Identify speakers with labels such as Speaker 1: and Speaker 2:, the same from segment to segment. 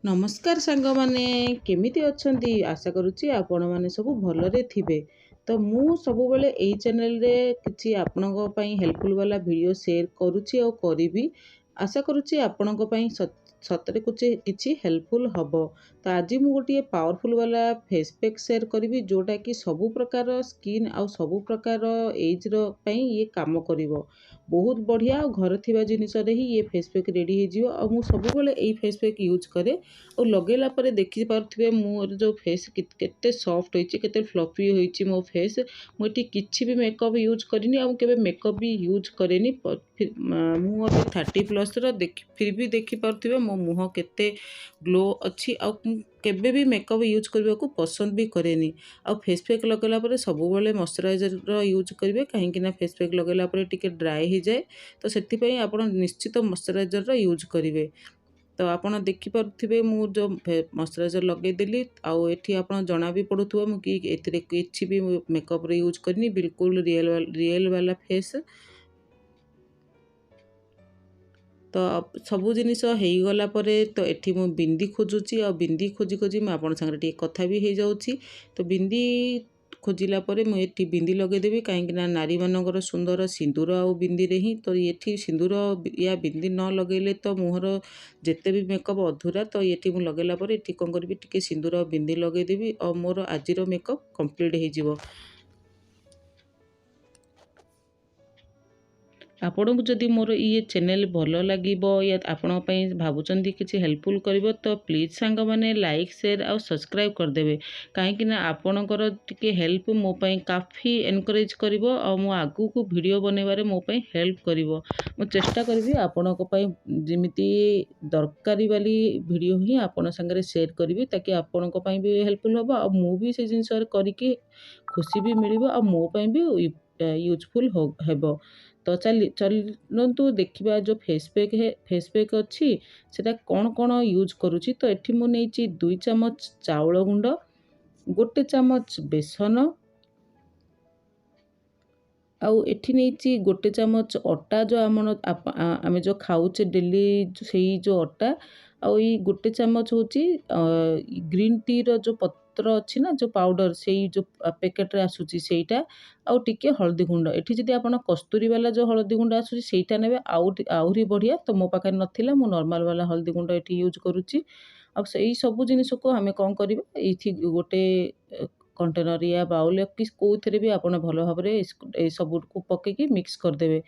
Speaker 1: ନମସ୍କାର ସାଙ୍ଗମାନେ, କେମିତି ଅଛନ୍ତି? ଆଶା କରୁଛି ଆପଣମାନେ ସବୁ ଭଲରେ ଥିବେ। ତ ମୁଁ ସବୁବେଳେ ଏଇ ଚ୍ୟାନେଲରେ କିଛି ଆପଣଙ୍କ ପାଇଁ ହେଲ୍ପଫୁଲ୍ ବାଲା ଭିଡ଼ିଓ ସେୟାର କରୁଛି ଆଉ କରିବି। ଆଶା କରୁଛି ଆପଣଙ୍କ ପାଇଁ ସତରେ କିଛି ହେଲ୍ପଫୁଲ୍ ହେବ। ତ ଆଜି ମୁଁ ଗୋଟିଏ ପାୱାରଫୁଲ୍ ବାଲା ଫେସ୍ ପ୍ୟାକ୍ ସେୟାର କରିବି, ଯେଉଁଟାକି ସବୁ ପ୍ରକାର ସ୍କିନ୍ ଆଉ ସବୁ ପ୍ରକାର ଏଜ୍ର ପାଇଁ ଇଏ କାମ କରିବ। ବହୁତ ବଢ଼ିଆ ଆଉ ଘରେ ଥିବା ଜିନିଷରେ ହିଁ ଇଏ ଫେସ୍ ପ୍ୟାକ୍ ରେଡ଼ି ହେଇଯିବ। ଆଉ ମୁଁ ସବୁବେଳେ ଏଇ ଫେସ୍ ପ୍ୟାକ୍ ୟୁଜ୍ କରେ ଆଉ ଲଗେଇଲା ପରେ ଦେଖିପାରୁଥିବେ ମୋର ଯେଉଁ ଫେସ୍ କେତେ ସଫ୍ଟ ହୋଇଛି, କେତେ ଫ୍ଲଫି ହୋଇଛି ମୋ ଫେସ୍। ମୁଁ ଏଠି କିଛି ବି ମେକଅପ୍ ୟୁଜ୍ କରିନି ଆଉ କେବେ ମେକଅପ୍ ବି ୟୁଜ୍ କରେନି। ମୁଁ ଏବେ 30 ପ୍ଲସ୍ର, ଦେଖି ଫିର୍ ବି ଦେଖିପାରୁଥିବେ ମୋ ମୁହଁ କେତେ ଗ୍ଲୋ ଅଛି। ଆଉ ମୁଁ କେବେ ବି ମେକଅପ୍ ୟୁଜ୍ କରିବାକୁ ପସନ୍ଦ ବି କରେନି। ଆଉ ଫେସ୍ ପ୍ୟାକ୍ ଲଗାଇଲା ପରେ ସବୁବେଳେ ମଶ୍ଚରାଇଜର୍ର ୟୁଜ୍ କରିବେ, କାହିଁକିନା ଫେସ୍ ପ୍ୟାକ୍ ଲଗାଇଲା ପରେ ଟିକେ ଡ୍ରାଏ ହେଇଯାଏ। ତ ସେଥିପାଇଁ ଆପଣ ନିଶ୍ଚିତ ମଶ୍ଚରାଇଜର୍ର ୟୁଜ୍ କରିବେ। ତ ଆପଣ ଦେଖିପାରୁଥିବେ ମୁଁ ଯେଉଁ ମଶ୍ଚରାଇଜର୍ ଲଗାଇଦେଲି ଆଉ ଏଠି ଆପଣ ଜଣା ବି ପଡ଼ୁଥିବ ମୁଁ କି ଏଥିରେ କିଛି ବି ମେକଅପ୍ର ୟୁଜ୍ କରିନି, ବିଲକୁଲ ରିଏଲ୍ ବାଲା ଫେସ୍। ତ ସବୁ ଜିନିଷ ହେଇଗଲା ପରେ ତ ଏଠି ମୁଁ ବିନ୍ଦି ଖୋଜୁଛି ଆଉ ବିନ୍ଦି ଖୋଜି ଖୋଜି ମୁଁ ଆପଣଙ୍କ ସାଙ୍ଗରେ ଟିକେ କଥା ବି ହେଇଯାଉଛି। ତ ବିନ୍ଦି ଖୋଜିଲା ପରେ ମୁଁ ଏଠି ବିନ୍ଦି ଲଗାଇଦେବି, କାହିଁକିନା ନାରୀମାନଙ୍କର ସୁନ୍ଦର ସିନ୍ଦୁର ଆଉ ବିନ୍ଦିରେ ହିଁ। ତ ଏଠି ସିନ୍ଦୁର ୟା ବିନ୍ଦି ନ ଲଗାଇଲେ ତ ମୁହଁର ଯେତେ ବି ମେକଅପ୍ ଅଧୁରା। ତ ଏଠି ମୁଁ ଲଗାଇଲା ପରେ ଏଠି କ'ଣ କରିବି? ଟିକେ ସିନ୍ଦୁର ଆଉ ବିନ୍ଦି ଲଗାଇଦେବି ଆଉ ମୋର ଆଜିର ମେକଅପ୍ କମ୍ପ୍ଲିଟ୍ ହେଇଯିବ। ଆପଣଙ୍କୁ ଯଦି ମୋର ଇଏ ଚ୍ୟାନେଲ୍ ଭଲ ଲାଗିବ ୟା ଆପଣଙ୍କ ପାଇଁ ଭାବୁଛନ୍ତି କିଛି ହେଲ୍ପଫୁଲ୍ କରିବ, ତ ପ୍ଲିଜ୍ ସାଙ୍ଗମାନେ ଲାଇକ୍, ସେୟାର ଆଉ ସବସ୍କ୍ରାଇବ୍ କରିଦେବେ, କାହିଁକିନା ଆପଣଙ୍କର ଟିକେ ହେଲ୍ପ ମୋ ପାଇଁ କାଫି ଏନକରେଜ୍ କରିବ ଆଉ ମୁଁ ଆଗକୁ ଭିଡ଼ିଓ ବନେଇବାରେ ମୋ ପାଇଁ ହେଲ୍ପ କରିବ। ମୁଁ ଚେଷ୍ଟା କରିବି ଆପଣଙ୍କ ପାଇଁ ଯେମିତି ଦରକାରୀ ବାଲି ଭିଡ଼ିଓ ହିଁ ଆପଣଙ୍କ ସାଙ୍ଗରେ ସେୟାର କରିବି, ତାକି ଆପଣଙ୍କ ପାଇଁ ବି ହେଲ୍ପଫୁଲ୍ ହେବ ଆଉ ମୁଁ ବି ସେ ଜିନିଷରେ କରିକି ଖୁସି ବି ମିଳିବ ଆଉ ମୋ ପାଇଁ ବି ୟୁଜଫୁଲ୍ ହେବ। ତ ଚାଲନ୍ତୁ ଦେଖିବା ଯେଉଁ ଫେସ୍ ପ୍ୟାକ୍ ଅଛି ସେଟା କ'ଣ କ'ଣ ୟୁଜ୍ କରୁଛି। ତ ଏଠି ମୁଁ ନେଇଛି 2 ଚାମଚ ଚାଉଳ ଗୁଣ୍ଡ, 1 ଚାମଚ ବେସନ ଆଉ ଏଠି ନେଇଛି 1 ଚାମଚ ଅଟା, ଯେଉଁ ଆମେ ଯେଉଁ ଖାଉଛେ ଡେଲି ସେଇ ଯେଉଁ ଅଟା। ଆଉ ଏଇ 1 ଚାମଚ ହେଉଛି ଗ୍ରୀନ୍ ଟିର ଯେଉଁ ପତ୍ର ଅଛି ନା, ଯେଉଁ ପାଉଡ଼ର ସେଇ ଯେଉଁ ପ୍ୟାକେଟ୍ରେ ଆସୁଛି ସେଇଟା, ଆଉ ଟିକେ ହଳଦୀ ଗୁଣ୍ଡ। ଏଠି ଯଦି ଆପଣ କସ୍ତୁରୀ ବାଲା ଯେଉଁ ହଳଦୀ ଗୁଣ୍ଡ ଆସୁଛି ସେଇଟା ନେବେ ଆଉ ଆହୁରି ବଢ଼ିଆ। ତ ମୋ ପାଖରେ ନଥିଲା, ମୁଁ ନର୍ମାଲ୍ ବାଲା ହଳଦୀ ଗୁଣ୍ଡ ଏଠି ୟୁଜ୍ କରୁଛି। ଆଉ ସେଇ ସବୁ ଜିନିଷକୁ ଆମେ କ'ଣ କରିବା? ଏଇଠି ଗୋଟେ କଣ୍ଟେନର୍ ୟା ବାଉଲ୍ କି କେଉଁଥିରେ ବି ଆପଣ ଭଲ ଭାବରେ ଏସବୁକୁ ପକାଇକି ମିକ୍ସ କରିଦେବେ।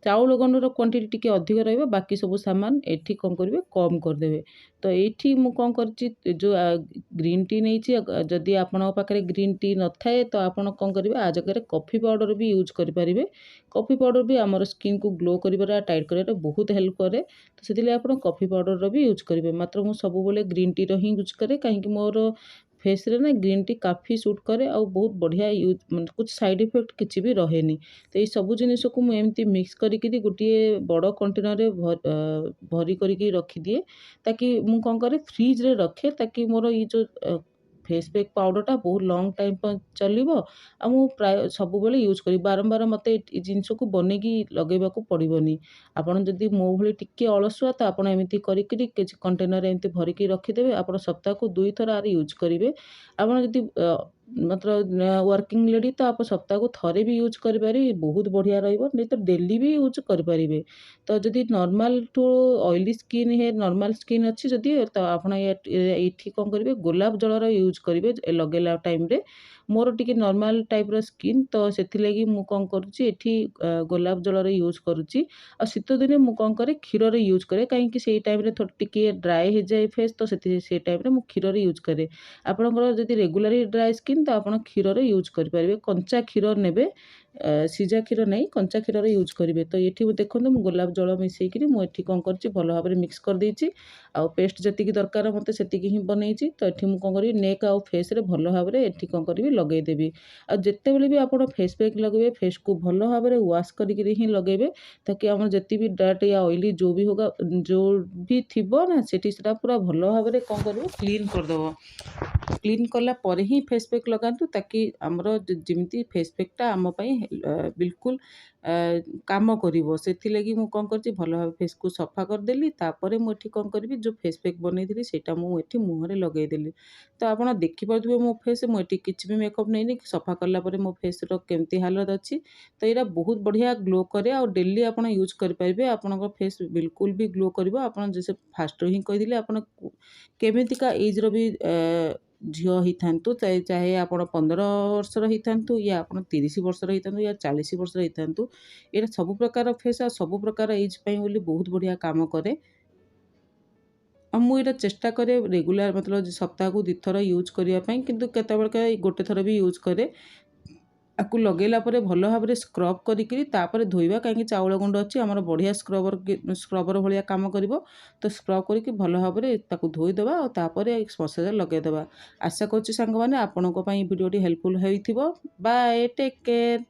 Speaker 1: ଚାଉଳ ଗୁଣ୍ଡର କ୍ୱାଣ୍ଟିଟି ଟିକେ ଅଧିକ ରହିବ, ବାକି ସବୁ ସାମାନ ଏଠି କ'ଣ କରିବେ? କମ୍ କରିଦେବେ। ତ ଏଇଠି ମୁଁ କ'ଣ କରିଛି? ଯେଉଁ ଗ୍ରୀନ୍ ଟି ନେଇଛି। ଯଦି ଆପଣଙ୍କ ପାଖରେ ଗ୍ରୀନ୍ ଟି ନଥାଏ ତ ଆପଣ କ'ଣ କରିବେ? ଆ ଜାଗାରେ କଫି ପାଉଡ଼ର ବି ୟୁଜ୍ କରିପାରିବେ। କଫି ପାଉଡ଼ର ବି ଆମର ସ୍କିନ୍କୁ ଗ୍ଲୋ କରିବାରେ, ଟାଇଟ୍ କରିବାରେ ବହୁତ ହେଲ୍ପ କରେ। ତ ସେଥିଲାଗି ଆପଣ କଫି ପାଉଡ଼ରର ବି ୟୁଜ୍ କରିବେ। ମାତ୍ର ମୁଁ ସବୁବେଳେ ଗ୍ରୀନ୍ ଟିର ହିଁ ୟୁଜ୍ କରେ, କାହିଁକି ମୋର ଫେସ୍ରେ ନା ଗ୍ରୀନ୍ ଟି କାଫି ସୁଟ୍ କରେ ଆଉ ବହୁତ ବଢ଼ିଆ ୟୁଜ୍, ମାନେ କିଛି ସାଇଡ଼୍ ଇଫେକ୍ଟ କିଛି ବି ରହେନି। ତ ଏଇ ସବୁ ଜିନିଷକୁ ମୁଁ ଏମିତି ମିକ୍ସ କରିକିରି ଗୋଟିଏ ବଡ଼ କଣ୍ଟେନର୍ରେ ଭରି କରିକି ରଖିଦିଏ, ତାକି ମୁଁ କ'ଣ କରେ, ଫ୍ରିଜ୍ରେ ରଖେ, ତାକି ମୋର ଏଇ ଯେଉଁ ଫେସ୍ ପ୍ୟାକ୍ ପାଉଡ଼ରଟା ବହୁତ ଲଙ୍ଗ୍ ଟାଇମ୍ ଚାଲିବ ଆଉ ମୁଁ ପ୍ରାୟ ସବୁବେଳେ ୟୁଜ୍ କରିବି। ବାରମ୍ବାର ମୋତେ ଏ ଜିନିଷକୁ ବନେଇକି ଲଗାଇବାକୁ ପଡ଼ିବନି। ଆପଣ ଯଦି ମୋ ଭଳି ଟିକେ ଅଳସୁଆ, ତ ଆପଣ ଏମିତି କରିକିରି କିଛି କଣ୍ଟେନର୍ରେ ଏମିତି ଭରିକି ରଖିଦେବେ। ଆପଣ ସପ୍ତାହକୁ 2ଥର ଆର ୟୁଜ୍ କରିବେ। ଆପଣ ଯଦି ମାତ୍ର ୱାର୍କିଂ ଲେଡ଼ି, ତ ଆପଣ ସପ୍ତାହକୁ ଥରେ ବି ୟୁଜ୍ କରିପାରିବେ, ବହୁତ ବଢ଼ିଆ ରହିବ। ନାଇଁ ତ ଡେଲି ବି ୟୁଜ୍ କରିପାରିବେ। ତ ଯଦି ନର୍ମାଲ୍ ଟୁ ଅଏଲି ସ୍କିନ୍ ହେ, ନର୍ମାଲ୍ ସ୍କିନ୍ ଅଛି ଯଦି, ତ ଆପଣ ଏଇଠି କ'ଣ କରିବେ? ଗୋଲାପ ଜଳର ୟୁଜ୍ କରିବେ ଲଗାଇଲା ଟାଇମ୍ରେ। ମୋର ଟିକେ ନର୍ମାଲ୍ ଟାଇପ୍ର ସ୍କିନ୍, ତ ସେଥିଲାଗି ମୁଁ କ'ଣ କରୁଛି? ଏଠି ଗୋଲାପ ଜଳର ୟୁଜ୍ କରୁଛି। ଆଉ ଶୀତଦିନେ ମୁଁ କ'ଣ କରେ? କ୍ଷୀରରେ ୟୁଜ୍ କରେ, କାହିଁକି ସେଇ ଟାଇମ୍ରେ ଟିକେ ଡ୍ରାଏ ହେଇଯାଏ ଫେସ୍। ତ ସେଇ ଟାଇମ୍ରେ ମୁଁ କ୍ଷୀରରେ ୟୁଜ୍ କରେ। ଆପଣଙ୍କର ଯଦି ରେଗୁଲାରଲି ଡ୍ରାଏ ସ୍କିନ୍, ତ ଆପଣ କ୍ଷୀରରେ ୟୁଜ୍ କରିପାରିବେ। କଞ୍ଚା କ୍ଷୀର ନେବେ, ସିଝା କ୍ଷୀର ନାହିଁ, କଞ୍ଚା କ୍ଷୀରରେ ୟୁଜ୍ କରିବେ। ତ ଏଠି ଦେଖନ୍ତୁ, ମୁଁ ଗୋଲାପ ଜଳ ମିଶାଇକିରି ମୁଁ ଏଠି କ'ଣ କରିଛି? ଭଲ ଭାବରେ ମିକ୍ସ କରିଦେଇଛି ଆଉ ପେଷ୍ଟ ଯେତିକି ଦରକାର ମୋତେ ସେତିକି ହିଁ ବନେଇଛି। ତ ଏଠି ମୁଁ କ'ଣ କରିବି? ନେକ୍ ଆଉ ଫେସ୍ରେ ଭଲ ଭାବରେ ଏଠି କ'ଣ କରିବି? ଲଗାଇଦେବି। ଆଉ ଯେତେବେଳେ ବି ଆପଣ ଫେସ୍ ପ୍ୟାକ୍ ଲଗାଇବେ, ଫେସ୍କୁ ଭଲ ଭାବରେ ୱାଶ୍ କରିକିରି ହିଁ ଲଗାଇବେ, ତାକି ଆମର ଯେତିକି ବି ଡାର୍ଟ ୟା ଅଏଲି ଯେଉଁ ବି ହୋଗା ଯେଉଁ ବି ଥିବ ନା ସେଠି, ସେଟା ପୁରା ଭଲ ଭାବରେ କ'ଣ କରିବ? କ୍ଲିନ୍ କରିଦେବ। କ୍ଲିନ୍ କଲା ପରେ ହିଁ ଫେସ୍ ପ୍ୟାକ୍ ଲଗାନ୍ତୁ, ତାକି ଆମର ଯେମିତି ଫେସ୍ ପ୍ୟାକ୍ଟା ଆମ ପାଇଁ ବିଲକୁଲ କାମ କରିବ। ସେଥିଲାଗି ମୁଁ କ'ଣ କରିଛି, ଭଲ ଭାବେ ଫେସ୍କୁ ସଫା କରିଦେଲି। ତାପରେ ମୁଁ ଏଠି କ'ଣ କରିବି, ଯେଉଁ ଫେସ୍ ପ୍ୟାକ୍ ବନେଇଥିଲି, ସେଇଟା ମୁଁ ଏଠି ମୁହଁରେ ଲଗେଇଦେଲି। ତ ଆପଣ ଦେଖିପାରୁଥିବେ ମୋ ଫେସ୍, ମୁଁ ଏଠି କିଛି ବି ମେକଅପ୍ ନେଇନି। ସଫା କଲା ପରେ ମୋ ଫେସ୍ର କେମିତି ହାଲତ ଅଛି। ତ ଏଇଟା ବହୁତ ବଢ଼ିଆ ଗ୍ଲୋ କରେ ଆଉ ଡେଲି ଆପଣ ୟୁଜ୍ କରିପାରିବେ। ଆପଣଙ୍କ ଫେସ୍ ବିଲକୁଲ ବି ଗ୍ଲୋ କରିବ। ଆପଣ ଯେ ଫାଷ୍ଟରୁ ହିଁ କହିଥିଲି, ଆପଣ କେମିତିକା ଏଜ୍ର ବି ଝିଅ ହେଇଥାନ୍ତୁ, ଚାହେ ଆପଣ 15 ବର୍ଷର ହେଇଥାନ୍ତୁ ୟା ଆପଣ 30 ବର୍ଷର ହେଇଥାନ୍ତୁ ୟା 40 ବର୍ଷର ହେଇଥାନ୍ତୁ, ଏଇଟା ସବୁ ପ୍ରକାର ଫେସ୍ ଆଉ ସବୁ ପ୍ରକାର ଏଜ୍ ପାଇଁ ବୋଲି ବହୁତ ବଢ଼ିଆ କାମ କରେ। ଆଉ ମୁଁ ଏଇଟା ଚେଷ୍ଟା କରେ ରେଗୁଲାର, ମତଲବ ସପ୍ତାହକୁ 2ଥର ୟୁଜ୍ କରିବା ପାଇଁ, କିନ୍ତୁ କେତେବେଳେ ଗୋଟେ ଥର ବି ୟୁଜ୍ କରେ। ଆକୁ ଲଗେଇଲା ପରେ ଭଲ ଭାବରେ ସ୍କ୍ରବ୍ କରିକିରି ତାପରେ ଧୋଇବା, କାହିଁକି ଚାଉଳ ଗୁଣ୍ଡ ଅଛି, ଆମର ବଢ଼ିଆ ସ୍କ୍ରବର ଭଳିଆ କାମ କରିବ। ତ ସ୍କ୍ରବ୍ କରିକି ଭଲ ଭାବରେ ତାକୁ ଧୋଇଦେବା ଆଉ ତାପରେ ମସାଜର ଲଗେଇଦେବା। ଆଶା କରୁଛି ସାଙ୍ଗମାନେ, ଆପଣଙ୍କ ପାଇଁ ଭିଡ଼ିଓଟି ହେଲ୍ପଫୁଲ୍ ହେଇଥିବ। Bye, take care.